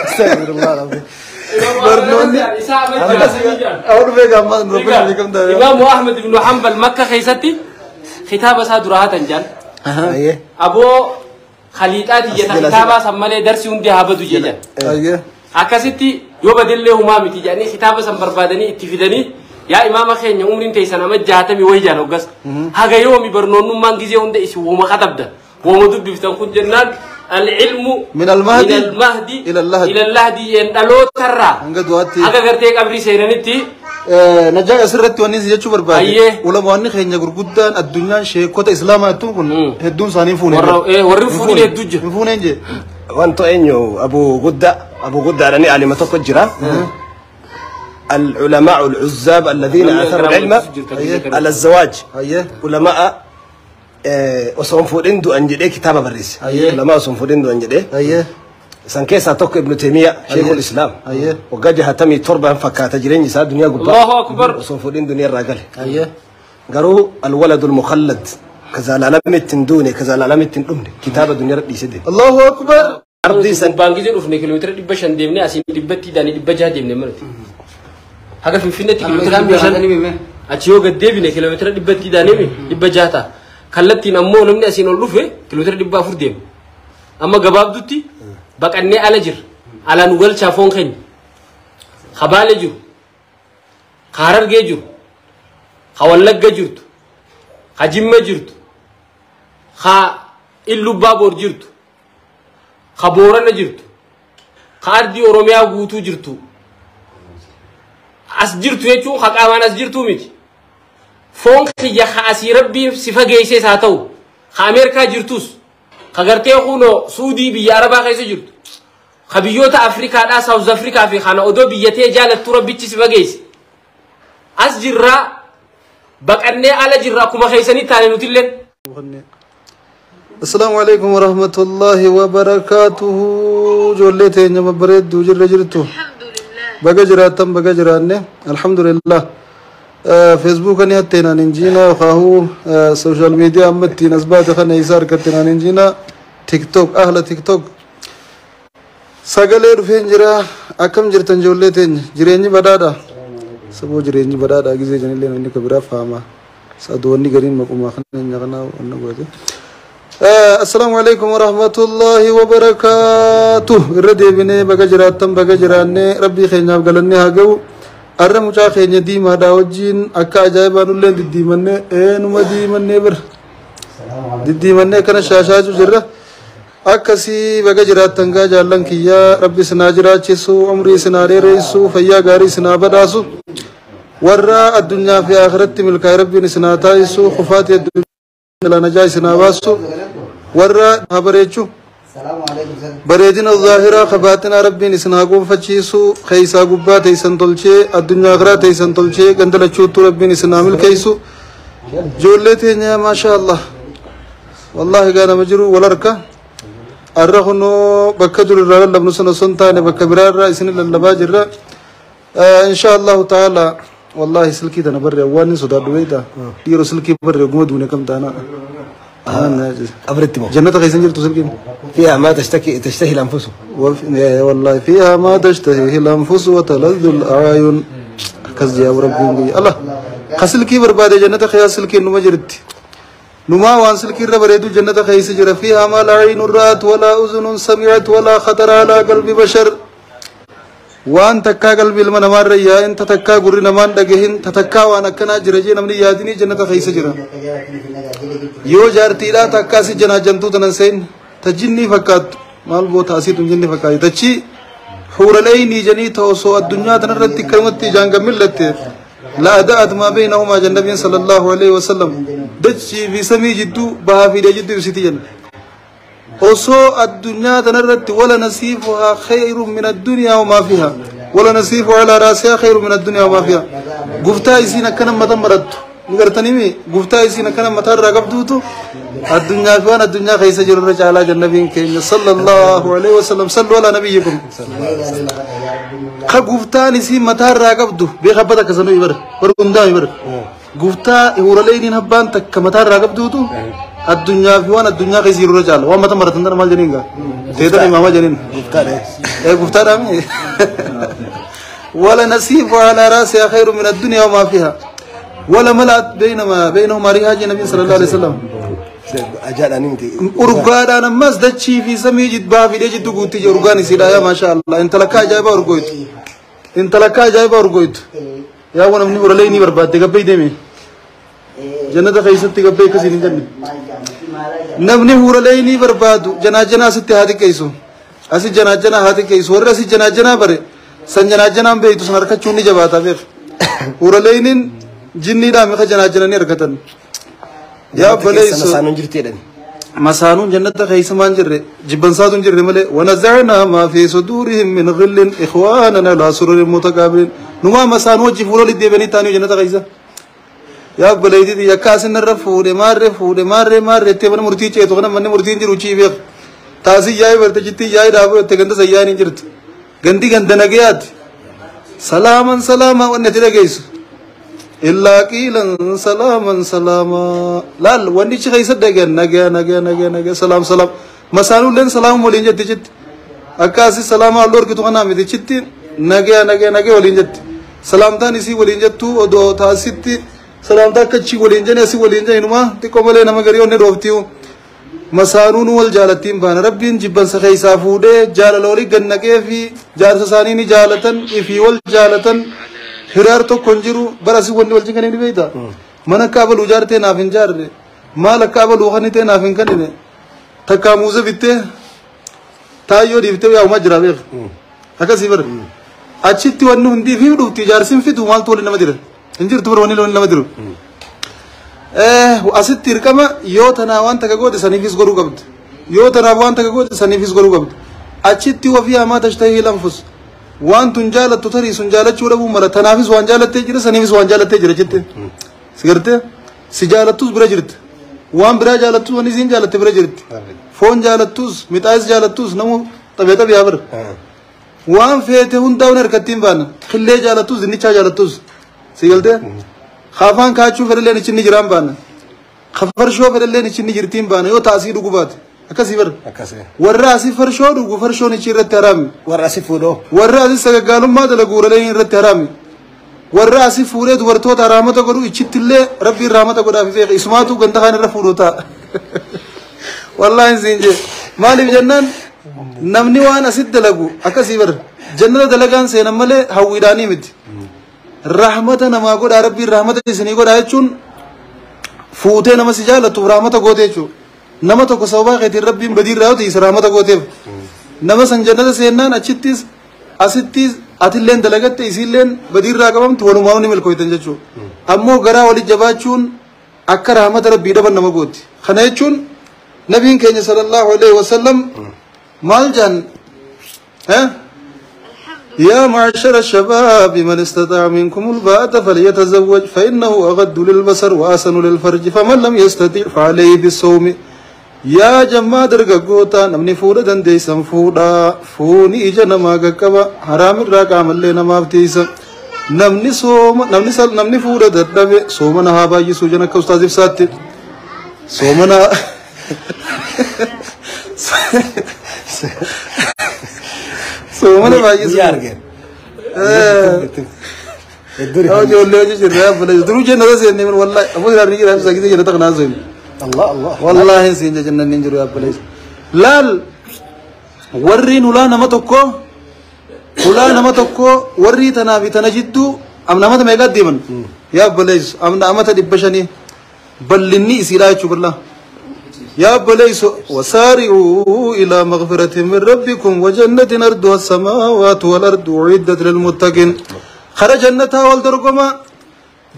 Astaghfirullah alazim. Barnoonni awwa dhufee gaammaa nu beekamtaa. Imaamu Ahmed ibn Hanbal Makka keessatti kitaaba isaa dura hatan jaan. Ayyee. Aboo khaliixaa tiyyata kitaabaa san malee darsi hundi haa badu jedhan. Ayyee. Akkasitti yoo badellee humaa miti jedhanii kitaaba san barbaadanii itti fidanii yaa imaama keenya umriin teessan ama 60 wayi jaan hoggas. Haga yoomi barnoonnummaan gizee hunda isin wooma katabdan wooma dubbiftan kun jennaan al-ilmu Min al-mahdi min al-mahdi ila al-lahdi. ila al-lahdi yeen dhalootarraa Hanga du'aatti. haga gartee qabrii seenanitti Najaa asirratti wanni isin jechuu barbaade. Ayyee. Ulamaanni keenya gurguddaan addunyaan sheekota islaamaa jettuun kun hedduun isaanii hin fuune. Warri hin fuudhin hedduu jira. Hin fuuneen jee. Wanto eenyu Abu Guddaa Abu Guddaadhani alima tokko jira. العلماء العزاب الذين اثروا العلم على الزواج. Ayyee. علماء osoo hin fuudhin du'an jedhee kitaaba barreesse. Ayyee. Ulamaa osoo hin fuudhin du'an jedhee. Ayyee. San keessaa tokko Ibnu Taymiyaa Sheekul Islaam. Ayyee. Waggaa 67 fakkaata jireenyi isaa duniyaa gubbaa. Allahu akbar. Osoo hin fuudhin duniyaa irraa gale. Ayyee. Garuu alwaladul mukhallad ka zalaalamitti hin duune ka zalaalamitti hin dhumne kitaaba duniyaa irra dhiisee deeme. Allahu akbar. Ardii san Gubbaan gizee dhufne kiiloomeetira 500 deemnee asiin dhibbatti daanii 600 deemne manatti. Haga Finfinneetti kiiloomeetira 500 achi yoo gad deebine kiiloomeetira dhibbatti daanii 600 ta'a. Kallattiin ammoo namni asiin ol dhufe kiiloomeetira 400 deema. Amma gabaabdutti baqannee ala jirra. Alaa nu galchaa foon keenya. Ka Baale jiru, ka Harargee jiru, ka Wallagga jirtu, ka Jimma jirtu, ka Illubbaa Boor jirtu, ka Boorana jirtu, ka ardii Oromiyaa guutuu jirtu. As jirtu jechuun ka qaamaan as jirtuu miti. Foon kiyya ka asii rabbiin si fageessees haa ta'u, ka Ameerikaa jirtus, ka gartee kunoo Suudii biyya Arabaa keessa jirtu, ka biyyoota Afrikaadhaa Saawuz Afrikaa fi kana odoo biyyatee jaalattu rabbichi si fageesse. As jirraa baqannee ala jirra akkuma keessanii taane nutilleen. Assalaamu alaikum warahmatullahi wabarakaatuhu. Ijoollee teenya babbareedduu jirra jirtu. Baga jiraattan baga jiraanne alhamdulillah. Feesbuuka ni hatteenaan hin jiina yookaahuu sooshaal miidiyaa amma ittiin as baate kana isaa harkatteen hin jiina TikTok ahla TikTok. Sagalee dhufeen jira akkam jirtan ijoollee teenya jireenyi badhaadha. Saboo jireenyi badhaadha gizee janillee namni ka biraa faama. Sadoonni gariin maqumaa kana kana wanna goote. Assalaamu alaikum warahmatullahi wabarakaatuh. Irra deebinee baga jiraattan baga jiraannee rabbii keenyaaf galannee haa ga'u. Arra mucaa keenya diimaadhaa wajjin akka ajaa'ibaa nulleen diddiimannee eenuma diimannee bira. Diddiimannee akkana shaashaaju jirra. Akkasii baga jiraattan gaa jaallan kiyyaa rabbi isinaa jiraachisu umrii isinaa dheeressu fayyaa gaarii isinaa badhaasu. Warra addunyaa fi akhiratti milkaa'e rabbiin isinaa taasisu kufaatii addunyaa najaa isinaa baasu warra haa bareechu. Bareedina zaahiraa kabaaxinaa rabbiin isin haa gonfachiisu keessaa gubbaa teessan tolchee addunyaa akiraa teessan tolchee gandalachuuttu rabbiin isin haa milkeessu. Ijoollee teenya maasha Allah wallaahi gaa nama jiru wal harka arra kunoo bakka dur irraa lallabnu sana osoo hin taane bakka biraa irraa isin lallabaa jirra. Insha Allahu ta'ala wallahi silkii tana barre waan hin sodaadhu beektaa dhiiroo silkii barre oguma duune kam taanaa. Qabritti moo. Jannata keessan jirtu silkiin. فيها ما تشتكي تشتهي الأنفس. والله فيها ما تشتهيه الأنفس وتلذ الأعين. akkas jee rabbiin guyya Allah ka silkii barbaade jannata keessa silkiin numa jirti numaa waan silkii irra bareedu jannata keessa jira فيها ما لا عين رأت ولا أذن سمعت ولا خطر على قلب بشر waan takkaa qalbii ilma namaarra yaa'in ta takkaa gurri namaan dhagahin ta takkaa waan akkanaa jira jee namni yaadinii jannata keessa jira yoo jaartiidhaa takkaa si janaajantuu tanan seen ta jinnii fakkaattu maal boota asiitun jinni fakkaatu tachi huuraleynii janii ta osoo addunyaa tanarratti akkanumatti ijaan kan mil'atte la ada'at maa baynahumaa jannabiin sallallahu alaihi wasallam dachii fi samii jidduu bahaa fi dhiha jidduu ibsiti jenna osoo addunyaa tanarratti wala nasiifuhaa khayrun min addunyaa wamaa fiihaa wala nasiifu alaa raasihaa khayrun min addunyaa wamaa fiihaa guftaa isiin akkana matan marattu ni gartanimi guftaa isiin akkana mataa irraa qabduutu addunyaa fi waan addunyaa keessa jiru irra caalaa jannabiin keenya sallallahu alaihi wasallam sallu alaa nabiyyikum ka guftaan isiin mataa irraa qabdu beeka abbata akkasanuu ibara bara hundaa ibara guftaa huuraleeyniin abbaan takka mataa irraa qabduutu Addunyaa fi waan addunyaa keessa jiru irra caala. Waan mata maratan tana maal jeniin gaa? Teetan imaama jeniin. Goftaadha. Ee goftaadhaa mi? Wala nasiifu alaa raasihaa khayru min addunyaa wamaa fiihaa. Wala malaat baynahuma riihaa jee nabiin sallallahu alaihi wasallam. Ajaadhaan miti. Urgaadhaan ammas dachii fi samii jibbaa fidee jiddu guutti jee urgaan isiidha yaa maasha Allah. Intala akka ajaa'ibaa urgooytu. Intala akka ajaa'ibaa urgooytu. Yaa waan namni uralee ni barbaadde gabbee deeme. Jannata keessatti gabbee akkasiin hin jenne. Namni huralee ni barbaadu janaa janaa asitti haa xiqqeessu. Asi janaa janaa haa xiqqeessu. Warri asi janaa janaa bare san janaa janaan beeytu san harkachuun ni jabaata beek. Huraleeniin jinniidhaan mi'a janaa janaa ni argatan. Yaa obboleessu. Masaanuun jirti jedhani. Masaanuun jannata keessa maan jirre jibbansaatu hin jirre malee wanazacnaa maa fi suduurihim min ghillin ikhwaanan alaa sururin mutaqaabiliin. Numaa masaanuu wajji fuula walitti deebi'anii taa'anii jannata keessa. Yaa obboleettii yakka asinarra fuudhe maarree fuudhe maarree maarree itti mana murtii ceetu kana manni murtiin jiru chii beek. Taasii yaa'ii barte jittii yaa'ii dhaabuu itti ganda sayyaan hin jirtu. Gandi ganda nagayaati. Salaaman salaamaa wanni ati dhageessu. Illaa qiilan salaaman salaamaa. Laal wanni ichi keessa dhagan nagaya nagaya nagaya nagaya salaam salaam. Masaanuulleen salaamuma waliin jetti jetti. Akka asii salaamaa halluu argitu kanaa miti chitti nagaya nagaya nagaya waliin jetti. Salaamtaan isii waliin jettu odoo taasitti salaamtaa akka achii waliin jenne asii waliin jenne inumaa xiqqoo malee nama garii onni dhooftiyu. Masaanuun wal jaalattiin baana rabbiin jibbansa keessaa fuudhee jaalala walii gannaqee fi jaarsa isaanii ni jaalatan ifii wal jaalatan hiraar tokko hin jiru bara asii wanni wal jinkanii ni beekta. Mana akka abaluu jaartee naaf hin jaarre maal akka abaluu kanitee naaf hin kennine takkaa muuza bittee taayyoo dhiiftee yaa'umaa jira beek. Akkasii bara. Achitti wanni hundii fi dhufti jaarsin fitu maaltu waliin nama jira. Hin jirtu bara wanni waliin nama jiru. Asitti hirqama yoo tanaa waan takka goote saniifis godhuu qabdi. Yoo tanaaf waan takka goote saniifis godhuu qabdi. Achitti wafii hamaa tashtahii lanfus. Waan tun jaalattu tarii sun jaalachuu dhabuu mala tanaafis waan jaalattee jira saniifis waan jaalattee jira jette. Si gartee si jaalattus bira jirti. Waan biraa jaalattus wanni isiin jaalatte bira jirti. Foon jaalattus mixaayis jaalattus namu xabee xabiyaa bira. Waan feete hundaa'uun harkatti hin baana. Qillee jaalattus dinnichaa jaalattus. Si galtee? Kaafaan kaachuu fedhalleen ichi ni jiraan baana. Farshoo fedhalleen ichi ni jirtiin baana yoo taasii dhugu baate. Akkasii bara. Akkasii. Warra asii farshoo dhugu farshoon ichi irratti haraami. Warra asii fuudhoo. Warra asii sagaggaalummaa dalagu uraleen irratti haraami. Warra asii fuudhee dubartoota haraamata godhu ichittillee rabbiin raamata godhaaf beeka. Isumaatu ganda kaan irra fuudhoo ta'a. Wallaahi siin jee. Maaliif jennaan namni waan asitti dalagu akkasii bara. Jannata dalagaan seenan malee hawwiidhaanii miti. Rahmata namaa godhaa rabbiin rahmata isinii godhaa jechuun fuutee nama si jaalatuuf rahmata goote jechuudha. Nama tokko sababaa keetiin rabbiin badii irraa yoo ta'e rahmata gooteef. Nama san jannata seennaan achittis asittis atilleen dalagatte isiilleen badii irraa qabamtu walumaa ni milkooytan jechuudha. Ammoo garaa walii jabaachuun akka rahmata rabbii dhaban nama gooti. Kana jechuun nabiin keenya sallallahu alaihi wasallam maal jaan يا معشر الشباب من استطاع منكم الباءة فليتزوج فإنه أغد للبصر وأحسن للفرج فمن لم يستطع فعليه بالصوم. يا جماعة درغوتا نمني فودا دنديسن فودا فوني إجا نما قكبا حرام الراقام اللي نما افتيسا نمني صوم نمني سل نمني فودا ددبي صومنا هابا يسو جنك أستاذ إفساتي صومنا soomana baay'ee Ni arge. Ijoollee hojii jirra yaabala duruu jennata seenne wallahi abboo jiraarni jira ibsa gisee jennata kanaa seenne. Allah Allah. Wallahi siin jennaan hin jiru yaabbala. Laal warri ulaa nama tokko warri tanaa fi tana jidduu amna amata meeqa deeman yaabbala amna amata 500 bal'inni isiidha jechuu ballaa. يا بليس وسارعوا إلى مغفرة من ربكم وجنة أرضها السماوات والأرض أعدت للمتقين. خرج جنتها والدرقما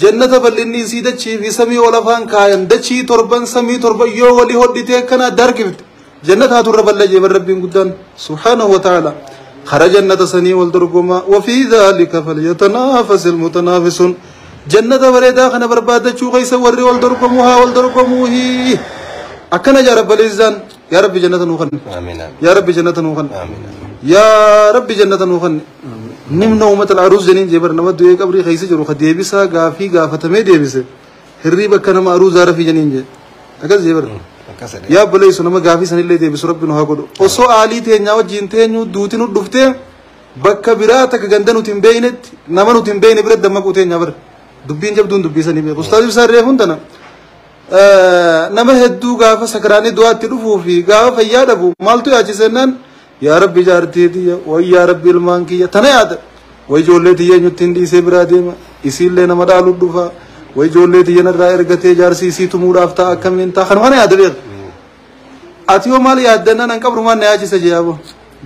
جنة بل إني سيدتشي في سمي ولفان كاين دتشي تربان سمي تربان يو ولي هدتي كنا دركبت جنتها تربان لجي من ربي قدان سبحانه وتعالى. خرج جنة سني والدرقما وفي ذلك فليتنافس المتنافسون. جنة بريدا خنا بربادتشو غيس وري والدرقموها والدرقموه أكنا يا رب العزان يا رب جنة نوخن آمين آمين يا رب جنة نوخن آمين يا رب جنة نوخن نمنا أمة العروس جنين جبر نمد دوي قبري خيس جرو خدي بيسا غافي غافتمي دي بيس هري بكنا ما عروس زار في جنين جي أكز جبر Yaa obboleessu nama gaafii sanillee deebisu rabbi nu haa godhu. Osoo aalii teenyaa wajjin teenyu duuti nu dhuftee bakka biraa takka ganda nuti hin beeynetti nama nuti hin beeyne bira dammaquu teenya bara. Dubbiin jabduun dubbii sanii beeku. Ustaaz Ibsaan reefuun tana nama hedduu gaafa sakiraanii du'aatti dhufuu fi gaafa fayyaa dhabu maaltu yaachisennaan yaa rabbi jaartii tiyya way yaa rabbi ilmaan kiyya tana yaada way ijoollee tiyya eenyutti hin dhiisee biraa deema isiillee nama dhaaluu dhufa way ijoollee tiyya narraa ergatee jaarsi isii tumuudhaaf ta'a akkamiin ta'a kanuma yaada beeka. Ati yoo maal yaaddannaan an qabrumaan na yaachisa jee aboo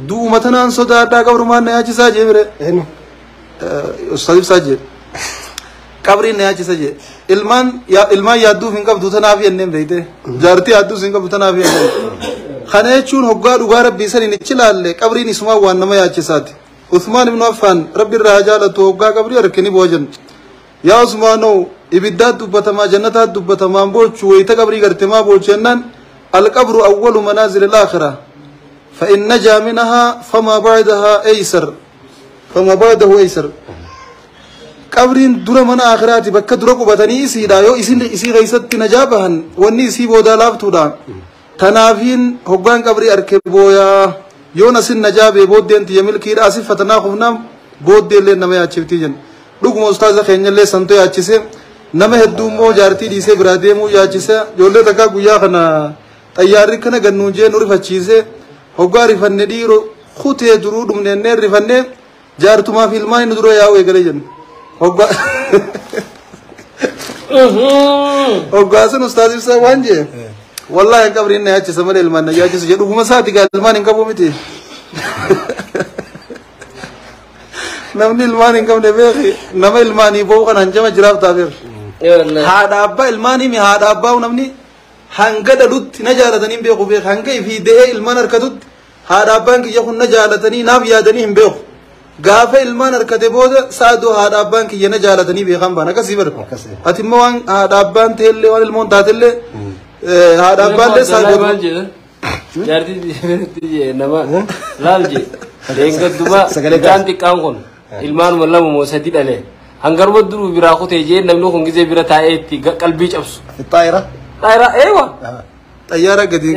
du'uma tanaan sodaadhaa qabrumaan na yaachisaa jee bire. Ustaaz Ibsaa jee. Qabriin na yaachisa jee. Ilmaan yaadduuf hin qabdu tanaaf jenneen beeyte. Jaartii yaadduuf hin qabdu tanaaf jenneen. Kana jechuun hoggaa dhugaa rabbii saniin ichi laalle qabriin isumaa waan nama yaachisaati. Usmaan ibnu Affaan rabbi irraa jaalatu hoggaa qabrii harki ni boojan. Yaa Usmaanoo ibiddaat dubbatamaa jannataat dubbatamaan boochu wayita qabrii garte maa boochu jennaan alqabru awwalu manaazil alaakhira. فإن نجا منها فما بعدها أيسر فما بعده أيسر. قبرين دور من آخراتي بك دور قبتني إسي دا يو إسي غيست نجابهن واني إسي بودا لافتو دا تنافين هقوان قبري أركبويا يو نسين نجابه بودين تيميل كير أسف فتناخفنا بودين لين نما ياتشفتي جن لقم أستاذ خيني اللي سنتو ياتشسي نما هدو مو جارتي ديسي برادي مو ياتشسي جولي تكا قويا خنا تياري كنا غنوجي نوري فتشيسي هقوان رفني ديرو خوتي درو دمنين رفني جارتو ما في الماء ندرو ياو يغلي جن Hoggaasan ustaaz Ibsaa waan jee wallaahi qabriin na yaachisa malee ilmaan na yaachisa jedhu dhuguma isaati gaa ilmaan hin qabu miti. Namni ilmaan hin qabne beeki nama ilmaanii boo'u kan hanjama jiraaf ta'a beeki. Haadha abbaa ilmaanii mi haadha abbaa namni hanga dhalutti na jaalatanii hin beeku beeki hanga ifii da'ee ilmaan harkatutti haadha abbaan kiyya kun na jaalatanii naaf yaadanii hin beeku. Gaafa ilmaan harkate booda saadoo haadha abbaan kiyya na jaalatanii beekan baan akkasii bara. Ati immoo waan haadha abbaan ta'ellee waan ilmoon taatellee haadha abbaan illee saadoo. Jaartii nama laal jee deeggarduba gaan xiqqaan kun ilmaanuma lama moo sadi dhalee hangaruma duruu biraa kutee jee namni kun gizee bira taa'ee itti qalbii cabsu. Xaayira. Xaayira eewa. Xayyaara gadi.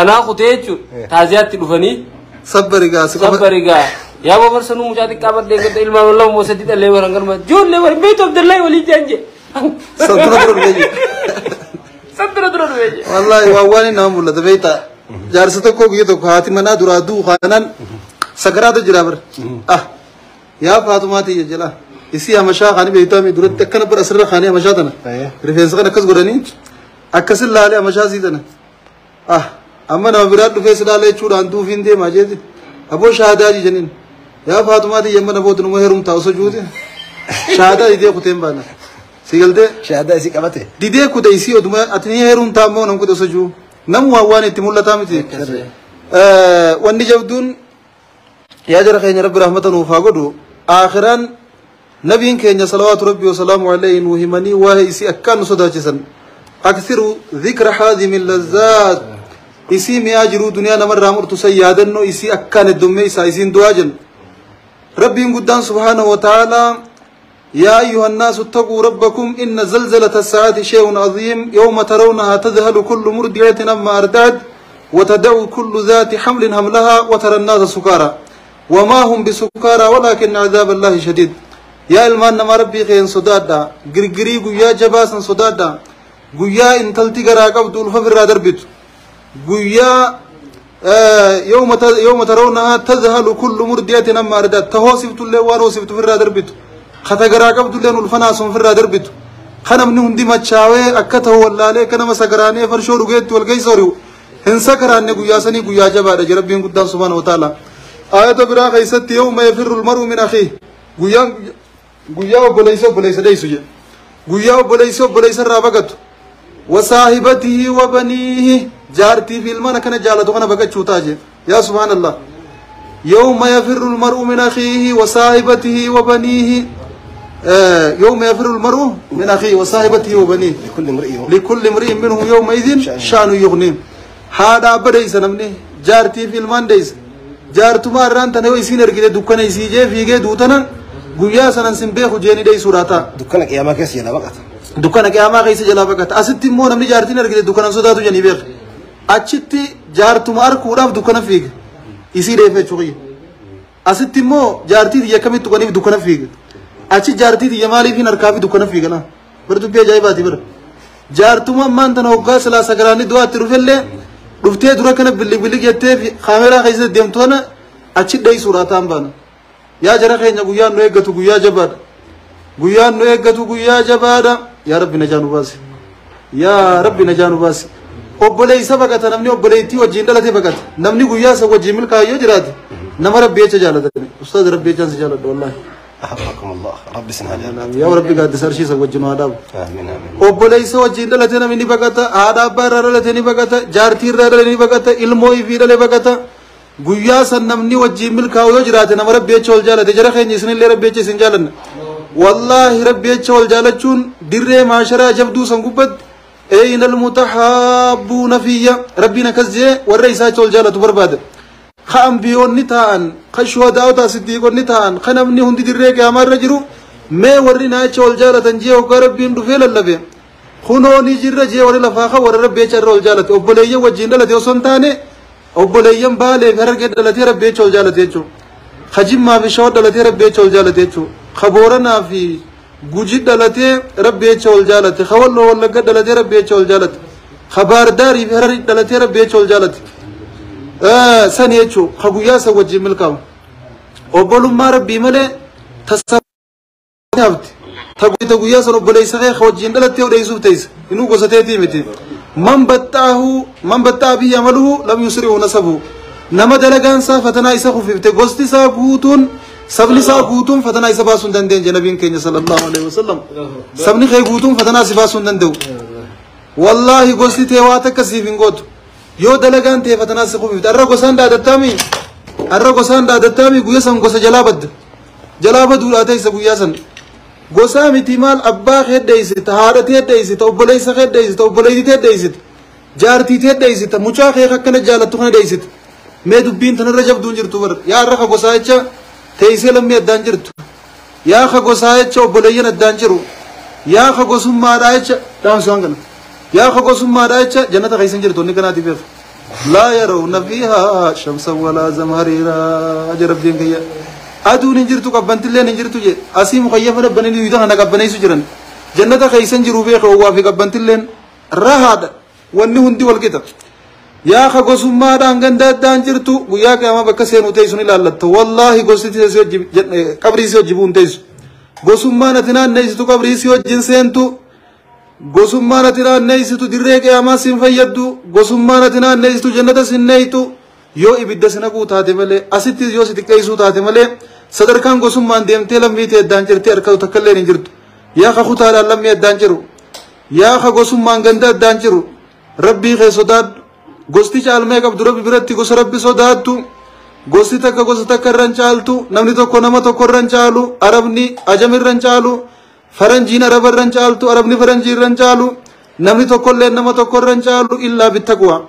Anaa kutee jechuudha taaziyaatti dhufanii. Sabbarigaa. Sabbarigaa. Yaa babar sanu mucaa xiqqaa badhee gadda ilmaan lama moo sadi dhalee waran garma ijoollee warra beektu Abdullahi walii jaan jee. Santura dura dhufee jee. Santura dura dhufee jee. Wallaahi waan waan nama mul'ata beektaa. Jaarsa tokko guyya tokko haati manaa duraa du'u kanaan sakaraatu jira bara. Ah yaa Faatumaa tiyya jala isii hamashaa kaanii beektaa mi duratti akkana bara asirra kaanii hamashaa tana. Rifeensa kana akkas godhanii akkasin laalee hamashaa sii tana. Ah amma nama biraa dhufee si laalee jechuudhaan duufiin deemaa jeeti. Aboo shaadaa jijaniin. Yaa Faatumaa tiyya mana booda numa heerumtaa osoo juute shaadaa didee kuteen baana. Si galtee? Shaadaa isii qabate. Didee kute isii oduma ati ni heerumtaa ammoo nam kute osoo juu. Namu waan waan itti mul'ataa miti. Wanni jabduun yaa jara keenya rabbi rahmata nuuf haa godhu aakhiraan nabiin keenya salawaatu rabbi wasalaamu alayhi nuu himanii waa'ee isii akkaan nu sodaachisan. Akthiru dhikra haadhimi lazzaat isii mi'aa jiruu duniyaa namarraa murtu san yaadannoo isii akkaan heddummee isaa isiin du'aa jennu. ربي قدام سبحانه وتعالى يا أيها الناس اتقوا ربكم إن زلزلة الساعة شيء عظيم يوم ترونها تذهل كل مرضعة عما أرضعت وتدع كل ذات حمل حملها وترى الناس سكارى وما هم بسكارى ولكن عذاب الله شديد. يا المان ما ربي خين صدادا غرغري غيا جباسا صدادا غيا ان تلتي غرا قبض الففر دربت غيا يوم ترونها تذهل كل مرضعة عما أرضعت تهوسفت اللي وروسفت في الرادربت خطغرا قبض لين الفناس في الرادربت خنم نهندي مچاوي اكته ولا لي كنما سكراني فرشو رغيت والقيسوريو هن سكراني غيا سني غيا جبا ربي قدام سبحانه وتعالى. آية برا خيست يوم يفر المرء من أخيه غيا غيا بوليس بوليس ديسو غيا بوليس بوليس رابقت وصاحبته وبنيه جارتي في الماء كان جالته أنا بقى شوتاجي يا سبحان الله. يوم يفر المرء من أخيه وصاحبته وبنيه يوم يفر المرء من أخيه وصاحبته وبنيه لكل امرئ منهم يومئذ شأن يغنيه. هذا بديس نمني جارتي في الماء ديس جارتو ما ران تنوي يسين رجله دكانة يسيجه فيجه دوتنا غيا سنن سنبه خجيني ديس وراتا دكانة قيامة كيس يلا بقى دكانة قيامة كيس جلا بقى أستي مو نمني جارتي نرجله دكانة سوداتو جني بير Achitti jaartuma arkuudhaaf dukkana fiiga. Isii dheefe jechuudha. Asitti immoo jaartii tiyya akkamitti tuqaniif dukkana fiiga. Achi jaartii tiyya maaliif hin harkaa fi dukkana fiiga laa. Bara dubbii ajaa'ibaati bara. Jaartuma ammaan tana hoggaa silaa sagaraanni du'aatti dhufellee dhuftee dura kana billig billig jettee fi kaameraa keessa deemtu kana achi dheessuudha ta'an baana. Yaa jara keenya guyyaan nu eeggatu guyyaa jabaadha. Guyyaan nu eeggatu guyyaa jabaadha. Yaa Rabbi najaa nu baasi. Yaa Rabbi najaa nu baasi. Obboleessa baqata namni obboleettii wajjin dhalate baqata. Namni guyyaa isa wajjin milkaa'e yoo jiraate nama Rabbi jecha jaalatani. Ustaaz Rabbi jechaan si jaaladha wallaahi. أحبكم الله ربي سنها Yaa Rabbi gaaddisa arshii isa wajjin haa dhaabu. آمين آمين. Obboleessa wajjin dhalate namni ni baqata. Haadha abbaa irraa dhalate ni baqata. Jaartii irraa dhalate ni baqata. Ilmoo ifii dhale baqata. Guyyaa san namni wajjin milkaa'u yoo jiraate nama Rabbi jecha wal jaalate. Jara keenya isinillee Rabbi jecha isin jaalanna. Wallaahi Rabbi jecha wal jaalachuun dirree maasharaa jabduu san gubbatti أين المتحابون فيا ربنا كزي والرئيس wal jaalatu barbaada. Ka ambiyoonni ta'an ka shuhadaa'ota siddiiqonni ta'an ka namni hundi dirree qiyaamaa irra jiru mee warri naacha wal jaalatan jee hoggaa Rabbiin dhufee lallabe kunoo ni jirra jee warri lafaa ka warra Rabbi jecha irra wal jaalate obboleeyyan wajjin dhalate osoo hin taane obboleeyyan Baalee fi Harargee dhalatee Rabbi jecha wal jaalate jechuudha. Ka Jimmaa fi Shawaa dhalatee Rabbi jecha wal jaalate jechuudha. Ka Booranaa fi Guji dhalatee Rabbi jecha wal jaalate. Ka Walloo Wallagga dhalatee Rabbi jecha wal jaalate. Ka Baardaarii fi Hararii dhalatee Rabbi jecha wal jaalate. Sani jechuun ka guyyaa san wajjin milkaa'u. Obbolummaa Rabbii malee tasaafti. Ta guyyaa san obboleessa kee ka wajjin dhalattee odeessuuf teessa. Inuu gosa teetii miti. Man battaahu man battaa biyya amaluhu lam yusri'u nasabuhu. Nama dalagaan isaa fatanaa isa kufifte gosti isaa guutuun sabni isaa guutuun fatanaa isa baasuu hin dandeenye nabiin keenya sallallahu alaihi wasallam. Sabni kee guutuun fatanaa si baasuu hin danda'u. Wallaahi gosti tee waa takka siif hin gootu. Yoo dalagaan tee fatanaa si kufifte arra gosaan dhaadattaami arra gosaan dhaadattaami guyyaa san gosa jalaa badda. Jalaa baduudhaa teessa guyyaa san. Gosaa miti maal abbaa kee dheessita haadha tee dheessita obboleessa kee dheessita obboleettii tee dheessita jaartii tee dheessita mucaa kee akkana jaalattu kana dheessita. Mee dubbiin tanarra jabduun jirtu bar yaa arra ka gosaa jecha teessee lammii addaan jirtu yaa ka gosaa jecha obboleeyyan addaan jiru yaa ka gosummaadhaa jecha dhaamsi waan kana yaa ka gosummaadhaa jecha jannata keessa hin jirtu inni kanaatiif beeku. Laa yarawna fiihaa shamsan walaa zamhariiraa aja Rabbiin kiyya. Aduun hin jirtu qabbantilleen hin jirtu je asii mukayyafa dhabbanii duyda kana qabbaneessu jiran jannata keessa hin jiru beeku owwaa fi qabbantilleen rahaadha wanni hundi wal qixa. Yaa ka gosummaadhaan ganda addaan jirtu guyyaa qiyaamaa bakka seenuu teessu ni ilaallatta. Wallaahi gosti si wajji qabrii si wajji bu'uun teessu. Gosummaan ati naanneessitu qabrii si wajjin seentu. Gosummaan ati naanneessitu dirree qiyaamaa si hin fayyaddu. Gosummaan ati naanneessitu jannata si hin neeytu. Yoo ibidda si naquu taate malee asitti yoo si xiqqeessuu taate malee sadarkaan gosummaan deemtee lammii ta'e addaan jirtee harkatu takka illee hin jirtu. Yaa ka kutaadhaan lammii addaan jiru. Yaa ka gosummaan ganda addaan jiru. Rabbii kee sodaadhu. Gosti caalmee qabdu Rabbi biratti gosa Rabbi sodaattu. Gosti takka gosa takka irra hin caaltu. Namni tokko nama tokko irra hin caalu. Arabni ajam irra hin caalu. Faranjiin araba irra hin caaltu. Arabni faranjii irra hin caalu. Namni tokkollee nama tokko irra hin caalu illaa bittaqwa.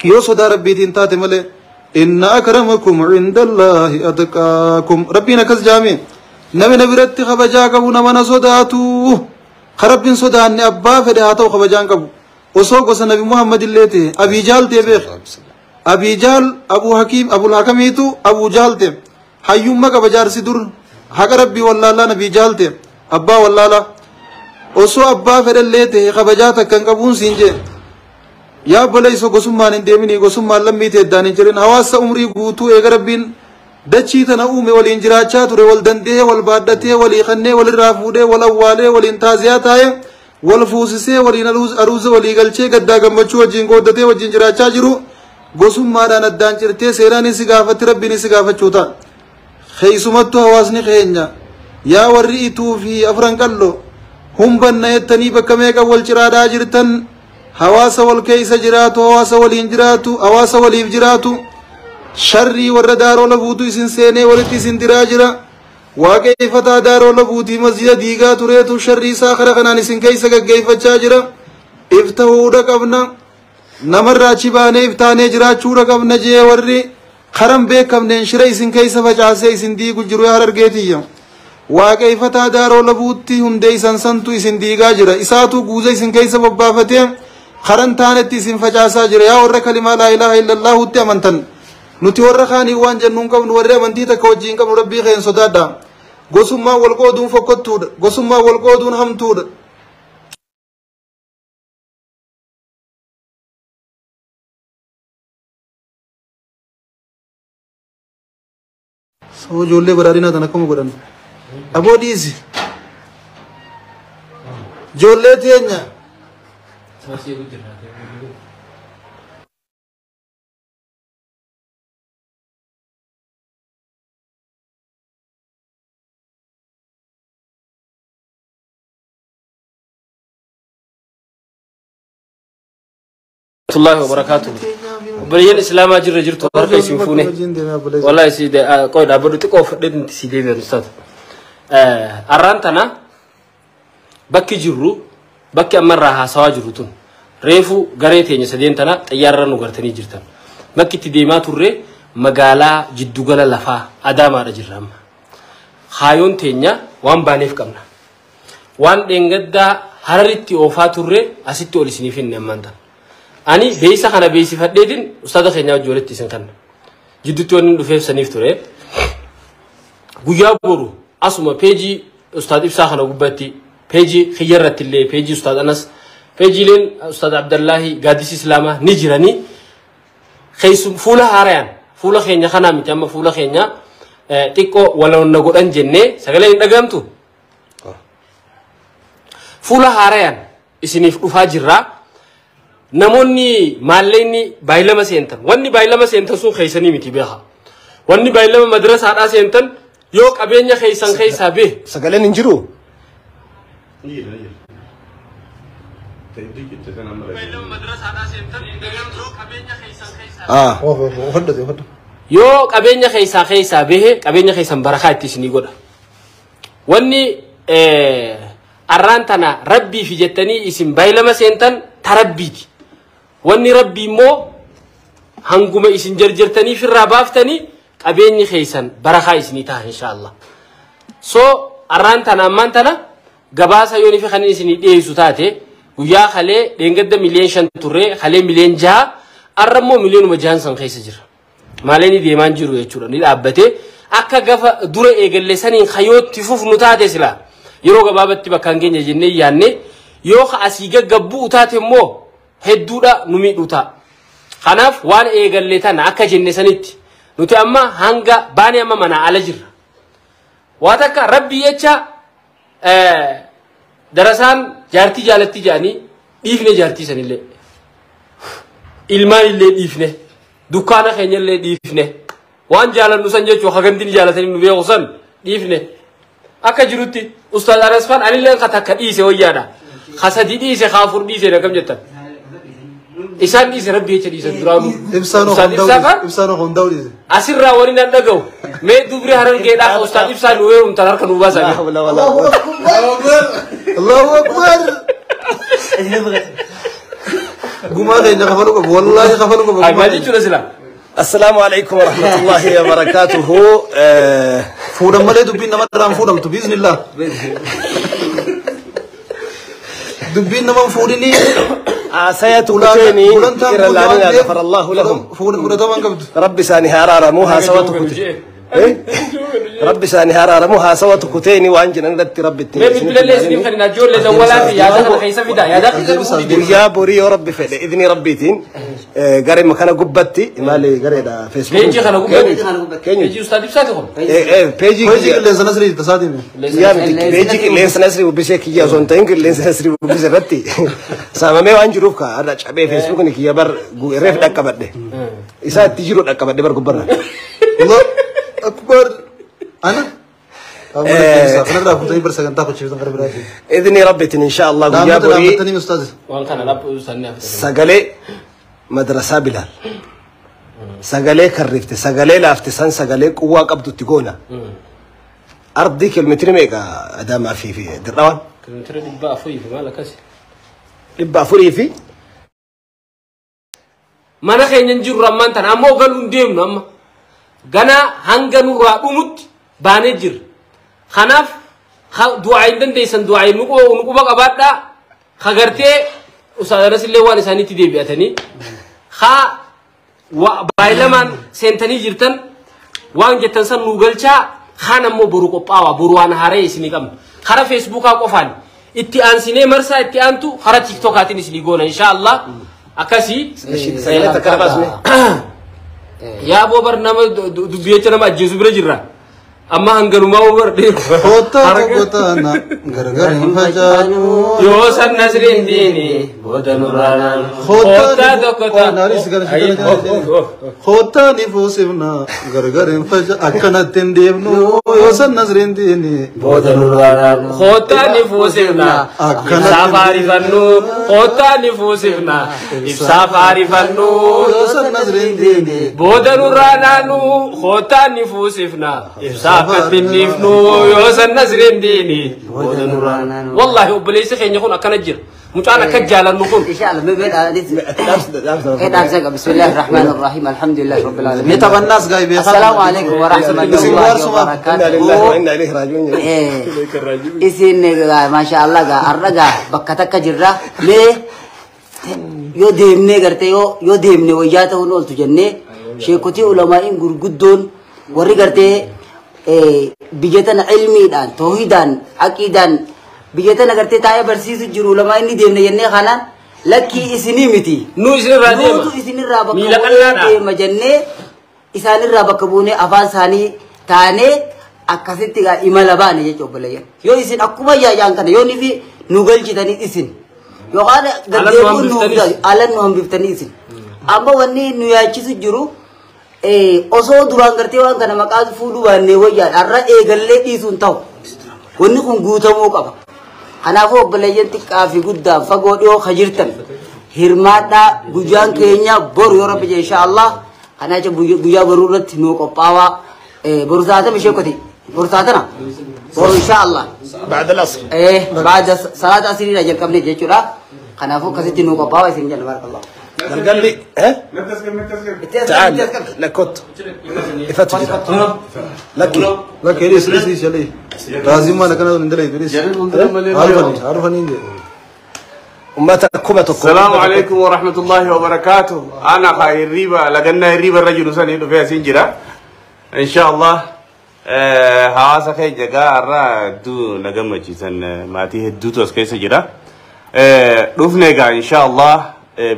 Yoo sodaa Rabbiitiin taate malee inna akramakum indallaahi atqaakum. Rabbiin akkas jaame namni na biratti kabajaa qabu nama na sodaatu. Ka Rabbiin sodaanne abbaa fedhe haa ta'u kabajaan qabu. Osoo gosa Nabi Muhammad illee ta'e Abii Jaal ta'e beek. Abii Jaal Abuu Hakiim Abul Hakamiitu Abuu Jaal ta'e. Hayyummaa qaba jaarsi dur haqa Rabbii wallaalaa Abii Jaal ta'e abbaa wallaalaa. Osoo abbaa fedhe illee ta'e kabajaa takka hin qabuun siin jee. Yaa obboleessa gosummaan hin deeminii gosummaan lammii ta'e addaan hin jirin hawaasa umrii guutuu eega Rabbiin dachii tana uume waliin jiraachaa ture wal danda'ee wal baadhatee walii kannee walirraa fuudhee wal awwaalee waliin taaziyaa taa'ee wal fuusisee waliin aruuza walii galchee gaddaa gammachuu wajjin qooddatee wajjin jiraachaa jiru gosummaadhaan addaan cirtee seeraan si gaafatti Rabbiin si gaafachuu ta'a. Keessumattuu hawaasni keenya yaa warri ituu fi afran qalloo humbanna jettanii bakka meeqa wal ciraadhaa jirtan hawaasa wal keessa jiraatu hawaasa waliin jiraatu hawaasa waliif jiraatu sharrii warra daaroo labuutu isin seenee walitti isin diraa jira. Waaqeffataa daaroo labuutii masjida diigaa tureetu sharrii isaa kara kanaan isin keessa gaggeeffachaa jira. Iftahuudha qabna namarraa achi baanee iftaanee jiraachuudha qabna jee warri karan beekamneen shira isin keessa facaasee isin diigu jiru yaa Harargeetiyya. Waaqeffataa daaroo labuutti hundee isan santu isin diigaa jira. Isaatu guuza isin keessa bobbaafatee Karan taanetti isin facaasaa jira. Yaa warra kalimaa laa ilaaha illallaahutti amantan. Nuti warra kaanii waan jennu hin qabnu, warri amantii takka wajjin hin qabnu, rabbii keenya sodaadha. Gosummaa wal qooduun fokkottuudha. Gosummaa wal qooduun hamtuudha. Saboo ijoollee badhaadhinaa tan akkuma godhan. Aboo dhiisi. Ijoollee teenya. Warahmatullahi wabarakatuh. Obboleeyyan Islaamaa jirra jirtu, harka isin fuune. Wallahi si qoy dhaabbadhu, xiqqoo fudhee si deebi'an ustaata. Arraan tana bakki jirru, bakki ammarraa haasawaa jirru tun, reefu garee teenya sadeen tana xayyaarra nu gartanii jirtan. Bakki itti deemaa turre magaalaa jiddugala lafaa Adaamaadha jirra amma. Haayoon teenya waan baaneef qabna. Waan dheengaddaa Hararitti oofaa turre asitti ol isiniif hinne ammaan tana. Ani beeysa kana beeksifadheetiin ustaada keenya wajji walitti isin kanna. Jidduutti wanni dhufeef saniif ture. Guyyaa boru asuma peejii ustaad Ibsaa kana gubbatti, peejii kiyyarratti illee, peejii ustaad Anas, peejiileen ustaad Abdallaahi gaaddisi Islaamaa ni jiranii. Keessum fuula haarayaan fuula keenya kanaa miti, amma fuula keenya xiqqoo waloonna godhan jennee sagalee hin dhagahamtu. Fuula haarayaan isiniif dhufaa jirraa. Namoonni maalleenni baay'ilama seentan, wanni baay'ilama seentan sun keessanii miti beeka. Wanni baay'ilama madrasaadhaa seentan yoo qabeenya keessan keessaa bee. Sagaleen hin jiru. Jira. Ah. Hodhate hodhate. Yoo qabeenya keessaa keessaa bahe, qabeenya keessan barakaa itti isinii godha. Wanni arraan tana rabbii fi jettanii isin baay'ilama seentan tarabbiiti. Wanni rabbii immoo hanguma isin jarjartanii firraa baaftanii qabeenyi keessan barakaa isinii ta'a inshaallah. So arraan tana ammaan tana gabaasa yoon ifi kan isinii dhiyeessu taate, guyyaa kalee dheengadda 5 miliyoon turre, kalee 6 miliyoon, arra immoo 6 miliyoonuma san keessa jira. Maalee ni deemaan jiru jechuudha, ni dhaabbate. Akka gafa dura eegalle saniin kayootti fufnu taate sila yeroo gabaabatti bakka hin geenye jennee yaanne, yoo ka asii gaggabbu'u taate immoo hedduudha nu miidhu ta'a. Kanaaf waan eegalle tana akka jenne sanitti nuti amma hanga baanee amma manaa ala jirra. Waa takka rabbii jecha darasaan jaartii jaalatti jedhanii dhiifne, jaartii sanillee, ilmaan illee dhiifne, dukkaana keenya illee dhiifne, waan jaalannu san jechuu hagantiin jaalatanii nu beeku san dhiifne. Akka jirutti ustaaz Arasfaan anillee ka takka dhiise wayyaadha. Ka sadi dhiise, ka afur dhiise, akkam jettan. Isaan dhiise, rabbi jecha dhiisan duraanuu. Ibsaan Ustaaz Ibsaa faan Ibsaan hundaa'u dhiise. Asirraa wani nan dhaga'u. Mee dubri Harargeedhaa ustaaz Ibsaa nu weerumtan harka nu baasaa. La hawla wala quwwata. Allahu Akbar. Gumaa keenya kafaluu qabu. Wallaahi kafaluu qabu. Ay, maal jechuudha sila? السلام عليكم ورحمة الله وبركاته. Fuudhan malee dubbiin nama irraan fuudhamtu biiznillah. Dubbiin nama hin fuudhinii. عسايا تكتيني إلى الذين غفر الله لهم. Fudhataman qabdu. ربي ساني هارارمو هاسوا تكتي إيه؟ ربي ساني هارارمو هاسوا تكتيني وانجنا ندت ربي. Mee bilbilallee isiniif kan ijoollee dawwalaa fi yaada kana keessa fida. Yaada keessa fuudhii. Guyyaa borii yoo rabbi fedhe idni rabbiitiin garee makana gubbatti maali gareedha Peejii feesbuuk kana gubbatti. Keenyu. Peejii ustaaz Ibsaati kun. Peejii Hojii qilleensa nasrii tasaatiin. Yaa miti, peejii qilleensa nasrii bubbisee kiyya osoo hin ta'in qilleensa nasrii bubbise irratti saamamee waan jiruuf ka har'a cabee feesbuukni kiyya bar reef dhaqqabadhe isaa itti jiru dhaqqabadhe bar gubbarra. Allah Akbar. Ana? Kanarraa fuutanii bar sagantaa kochiiftan gara biraati. Idni rabbiitiin insha Allah guyyaa Dhaabbata borii dhaabbatanii ustaaz. Waan kana laphuu isaanii hafe. Sagalee madrasaa Bilaal sagalee karrifte, sagalee laafte san, sagalee quwwaa qabdutti goona. Ardii kiiloomeetiri meeqa Adaamaa fi Dirrawaan? 400 fi maal akkasi. 400 fi Mana keenya hin jirru ammaan tana, ammoo galuu hin deemnu, amma. Gana hanga nurraa dhumutti baanee jirra. Kanaaf du'aa hin dandeessan, du'aa nu quba qabaadhaa. Kagartee Ustaadanas illee waan isaaniitti deebi'atanii haa baay'ilamaan seentanii jirtan waan jettan san nuu galchaa kaan ammoo boru qophaawaa boru waan haaree isinii qabna kara feesbuukaa qofaan itti aansinee marsaa itti aantu kara tiiktokaatiin isinii goona inshaallah akkasii. Sagalee takka baasne. Yaa boobar nama dubbii jecha nama ajjeesu bira jirra amma hanganumaa boobar Kottaa tokko taana gargar hin facaanu. Yoo san nasriin diini booda nurraa naanu. Kottaa tokko taana. Kottaa ni fuusifna gargar hin facaanu akkanatti hin deemnu yoo san nasriin diini. Booda nurraa naanu. Kottaa ni fuusifna ibsaa faarifannu. Kottaa ni fuusifna ibsaa faarifannu. Yoo san nasriin diini. Booda nurraa naanu. Kottaa ni fuusifna ibsaa akkatti yoo san nasriin diini. Booda nurraa naanu. Wallahi obboleessi keenya kun akkana jira. Mucaan akka jaalannu kun. إن شاء الله ما بين بسم الله الرحمن الرحيم الحمد لله رب العالمين. Ni taphannaas gaa'ibee. السلام عليكم ورحمة الله وبركاته. Inna lillahi wa inna ilayhi raaji'uun. Isin ما شاء الله arraga bakka takka jirra mee yoo deemnee gartee yoo deemne wayyaa ta'uun ooltu jennee sheekotii ulamaa'iin gurguddoon warri gartee biyya tana ilmiidhaan toohidaan aqiidaan biyya tana gartee taa'ee barsiisu jiru ulamaa inni deemne jennee kanaan lakkii isinii miti. Nu isinirraa deema. Nuutu isinirraa bakka Miila buunee qal'aadha. deema jennee isaanirraa bakka buunee afaan isaanii taanee akkasitti gaa imala baane jechuudha obboleeyyan. Yoo isin akkuma yaayaan kana yoo nifi nu galchitanii isin yookaan gaddeebuun nu alan nu hambiftanii isin. Amma wanni nu yaachisu jiru osoo duraan gartee waan kana maqaa fuudhuu baannee wayyaadha har'a eegallee dhiisuun ta'u wanni kun guutamuu qaba. Kanaafuu obboleeyyan xiqqaa fi guddaan fagoo dhiyoo ka jirtan hirmaadhaa guyyaan keenya boru yoo rabbi jedhe inshaallah kanaa jecha guyyaa boruu irratti nuu qophaawaa boru saatama ishee koti boru saatana boru inshaallah بعد العصر. baada salaata asiriidha jalqabne jechuudha. Kanaafuu akkasitti nuu qophaawaa isin jenna barakallahu. Galgalli تعال لكوت ifattu jira. Lakki. Lakkee dhiis dhiis dhiis jalii. Raazimmaa akkana hin dalaytu dhiis. Arfanii arfanii hin jedhu. Uummata 1000. السلام عليكم ورحمة الله وبركاته. أنا خاير ريبة لقنا الريبة الرجل سني في سنجرة إن شاء الله. هذا خير جا را دو نجمع جيسن ما تيه دو توس كيس جرا. رفنا إن شاء الله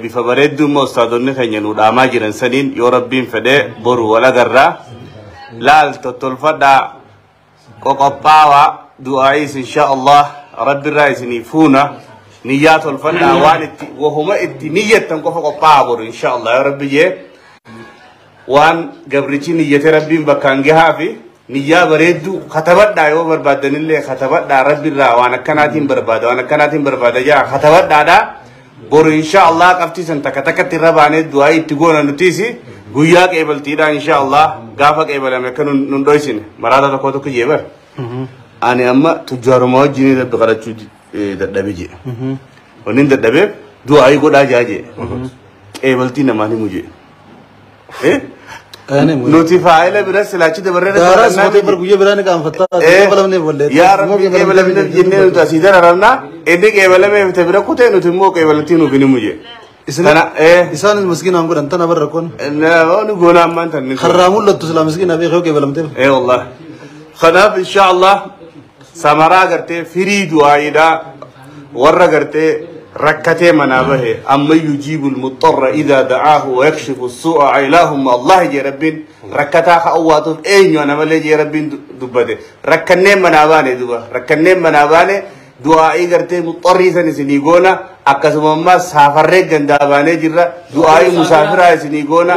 بفبرد دو مستعدون خير نور أماجر سنين يوربين فده برو ولا جرا لا تطلفدا كوكباوا دعائي إن شاء الله رب الرئيس نيفونا نيات الفن وان وهما النية تنقف قبابر إن شاء الله يا ربي جي وان قبرتي نية ربي بكان جها في نية بريدو خطبت دايو بربادن اللي خطبت دا ربي را وانا كناتين برباد وانا كناتين برباد جا خطبت دا بور إن شاء الله قفتي سنتك تكت الربانة دعاء تقول نتيسي قوياك قبلتي دا إن شاء الله قافك قبل ما كانوا نندوسين مرادة تقوتك جيبر أنا أما تجار ما جيني رب قرأت dadhabe jee wanni dadhabeef du'aayii godhaa jaa jee qeebaltii namaan himu jee nuti faayila bira silaachi dabarree Daaraas mootii bar guyyaa biraa ni qaanfattaa qeebalamneef wallee yaa rabbi qeebalamneef jennee nuti asii dararamnaa inni qeebalameef ta bira kutee nuti immoo qeebalamtii nuuf hin himu jee. Isaanis miskiinaan godhan tana barra kun. Ni goona ammaan tan. Karraa mul'attu silaa miskiinaa beekee qeebalamteef. Wallah kanaaf insha Allah samaraa gartee firii du'aayiidhaa warra gartee rakkatee manaa bahe amma yujiibu almuxarra idaa da'aahu wa yakshifu su'a ilaahumma Allah jee rabbiin rakkataa ka awwaatuuf eenyu ana malee jee rabbiin dubbate rakkanneen manaa baane duba rakkanneen manaa baane du'aa'ii gartee muxarrii san isinii goona akkasuma ammaa saafarree gandaa baanee jirra du'aa'ii musaafiraa isinii goona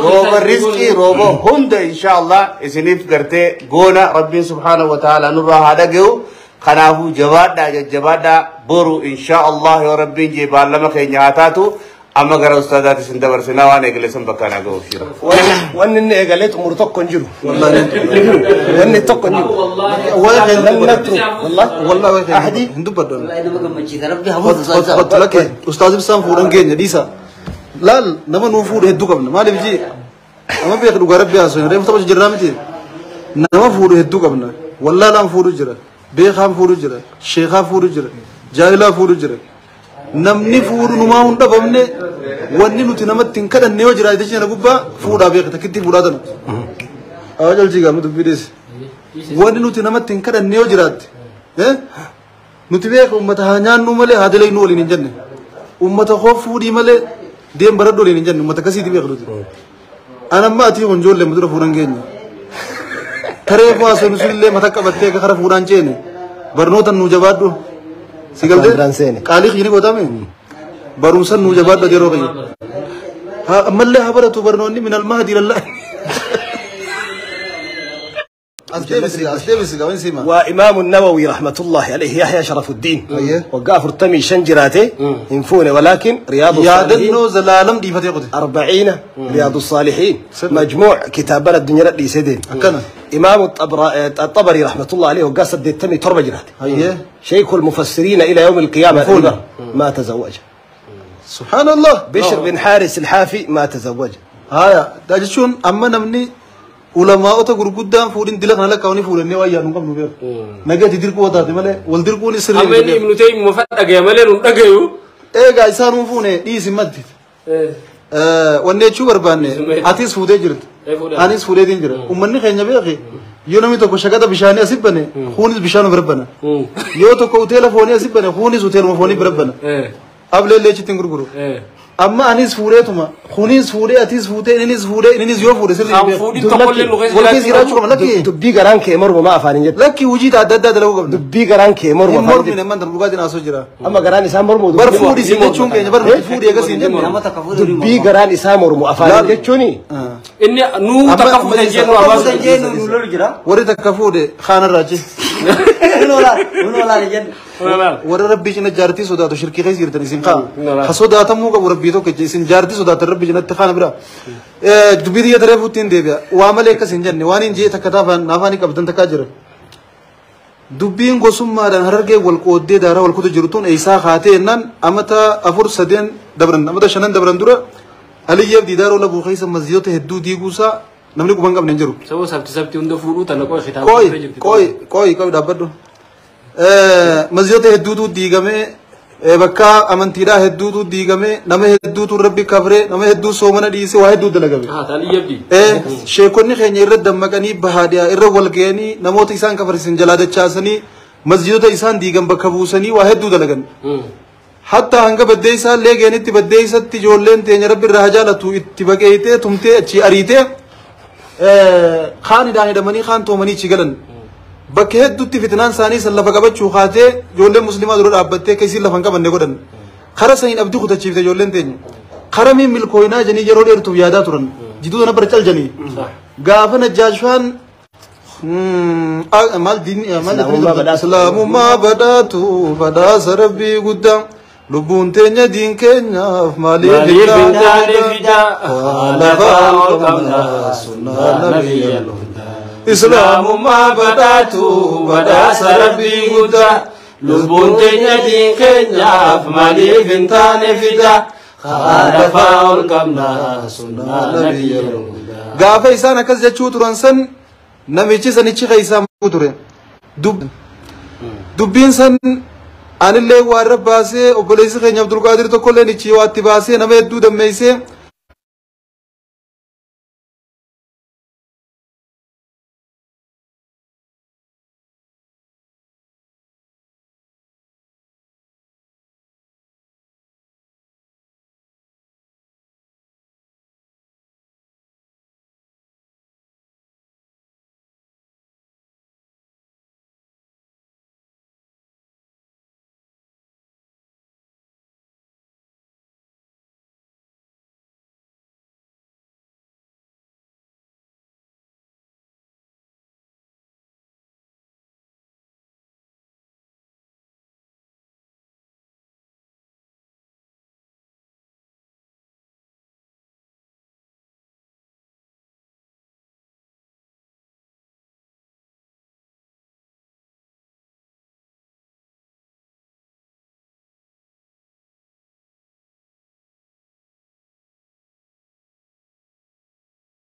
rooba rizqii rooba hunda insha Allah isiniif gartee goona rabbiin subhaanahu wa ta'ala nurraa haa dhaga'u kanaafuu jabaadhaa jajjabaadhaa boru insha Allah yoo rabbiin jee baallama keenya haa taatu amma gara ustaadaatti isin dabarsinaa waan eegalesan bakka naa ga'uuf jira. Wanni inni eegalee xumuru tokko hin jiru. Wanni tokko hin jiru. Wallahi Ahdi. hin dubbadhu. Wallahi nama gammachiisa rabbi hafuutu Qottu lakkee ustaaz ibsaan fuudhan keenya dhiisa. Laal nama nuu fuudhu hedduu qabna maaliif jee nama beeku dhugaa rabbi haasoo reefu tapha jirraa miti nama fuudhu hedduu qabna wallaalaan fuudhu jira beekaan fuudhu jira sheekaa fuudhu jira jaahilaa fuudhu jira Namni fuudhu numaa hin dhabamne wanni nuti namatti hin kadhanne yoo jiraate jecha gubbaa fuudhaa beekta takkitti fuudhaa tana. Awwa jalchi gaafa dubbii dhiisi. Wanni nuti namatti hin kadhanne yoo jiraatte nuti beeka uummata haa nyaannu malee haa dalagnuu waliin hin jenne. Uummata koo fuudhii malee deem baradhu waliin hin jenne uummata akkasiiti beeka nuti. Anamma ati kun ijoollee dura fuudhan keenya. Taree kuwaasoo sunillee mata qabattee akka kara fuudhaan ceene barnoota nuu jabaadhu. Si galtee qaalii kiyyi ni gootame barumsa nuu jabaadhu yeroo kiyya. Ammallee haa baratu barnoonni min almahdi lallaa. أستيبسي قوين سيما. وإمام النووي رحمة الله عليه يحيى شرف الدين وقع فرتمي شنجراته ينفونه ولكن رياض الصالحين يا زلالم دي فتي 40 رياض الصالحين مجموع كتاب بلد الدنيا اللي سيدين. إمام الطبري رحمة الله عليه وقع سدتمي تربة جراته شيخ المفسرين إلى يوم القيامة ما تزوج. سبحان الله. بشر بن حارس الحافي ما تزوج. هايا داجشون أما نمني علماء gurguddaan fuudhin dila kana lakkaa'anii fuudhannee waa yaadnu qabnu beeku. Nagatti dirquu wataate malee wal dirquun sirrii. Amma inni ibnu ta'e immoo dhagaya malee nuun dhagayu. Eegaa isaan nuun fuune dhiisi maddi. Wanni jechuu barbaanne atis fuutee jirti. Anis fuudheetiin jira. Uummanni keenya beeki yoo namni tokko shaqaxa bishaanii asii bane kunis bishaan bira bana. Yoo tokko hoteela foonii asii bane kunis hoteeluma foonii bira bana. Ableellee achitti hin gurguru. Amma anis fuudheetuma kunis fuudhee atis fuutee innis fuudhee innis yoo fuudhe sirrii walkeessa jiraachuu qabna lakki dubbii garaan kee morma maa afaan hin jettu lakki hojii adda addaa dalaguu qabna dubbii garaan kee morma hin mormine man dhugaatiin haasoo jira amma garaan isaa mormu bar fuudhi siin jechuun keenya bar fuudhi eegas hin jenne dubbii garaan isaa mormu afaan jechuuni inni nuu takka fuudhe jennu abbaa jennu nu lolu jira warri takka fuudhe kaanarraa achi nu jennu warra rabbii cina jaartii sodaatu shirkii keessa jirtan isin kaa ha sodaatamuu qabu rabbii tokko isin jaartii sodaatan rabbii cinatti kaana bira dubbii xiyya taree fuuttiin deebi'a waa malee akkas hin jenne waan hin jee takka taafaan afaanii qabdan takkaa jira. Dubbiin gosummaadhaan harargee wal qooddee daaraa wal kutu jiru tun eessaa kaatee jennaan amata 4 3 dabran amata 5 dabran dura Aliyyeef Diidaaroo Labuu keessa masjiidota hedduu diiguusaa namni quban qabne hin jiru. Sababa sabti sabti hunda fuudhuu tana qoy kitaaba. Qoy qoy qoy dhaabbadhu. Masjiidota hedduutu diigamee bakka amantiidhaa hedduutu diigamee nama hedduutu rabbi kafree nama hedduu soomana dhiisee waa hedduu dalagame. Sheekonni keenya irra dammaqanii bahaadhiyaa irra wal ga'anii namoota isaan kafarsiisan jalaa dachaasanii masjiidota isaan diigan bakka buusanii waa hedduu dalagan. Hatta hanga baddeessaa illee ga'anitti baddeessatti ijoolleen teenya rabbi irraa jaalatu itti baqeeytee tumtee achi ariitee kaan hidhaan hidhamanii kaan toomanii achi galan. Bakka hedduutti fitnaan isaanii san lafa qabachuu kaatee ijoolleen musliimaa dura dhaabbattee akka isiin lafa hin qabanne godhan. Kara saniin abdii kutachiifte ijoolleen teenya. Kara miin milkooyinaa jedhanii yeroo dheertuuf yaadaa turan. Jidduu sana bara cal jedhanii. Gaafa Najjaashaan maal diinni islaamummaa badhaatu badhaasa rabbii guddaa lubbuun teenya diin keenyaaf maaliif hin taane fidaa lafaa ol qabna sunnaa nabiyya islaamummaa badhaatu badhaasa rabbii guddaa lubbuun teenya diin keenyaaf maaliif hin taane fidaa lafaa ol qabna sunnaa nabiyya. Gaafa isaan akkas jechuu turan san namichi sanichi keessaa ture. Dubbiin san anillee waa irra baasee obboleessi keenya Abdulqaadir tokkollee nichi waa itti baasee nama hedduu dammeessee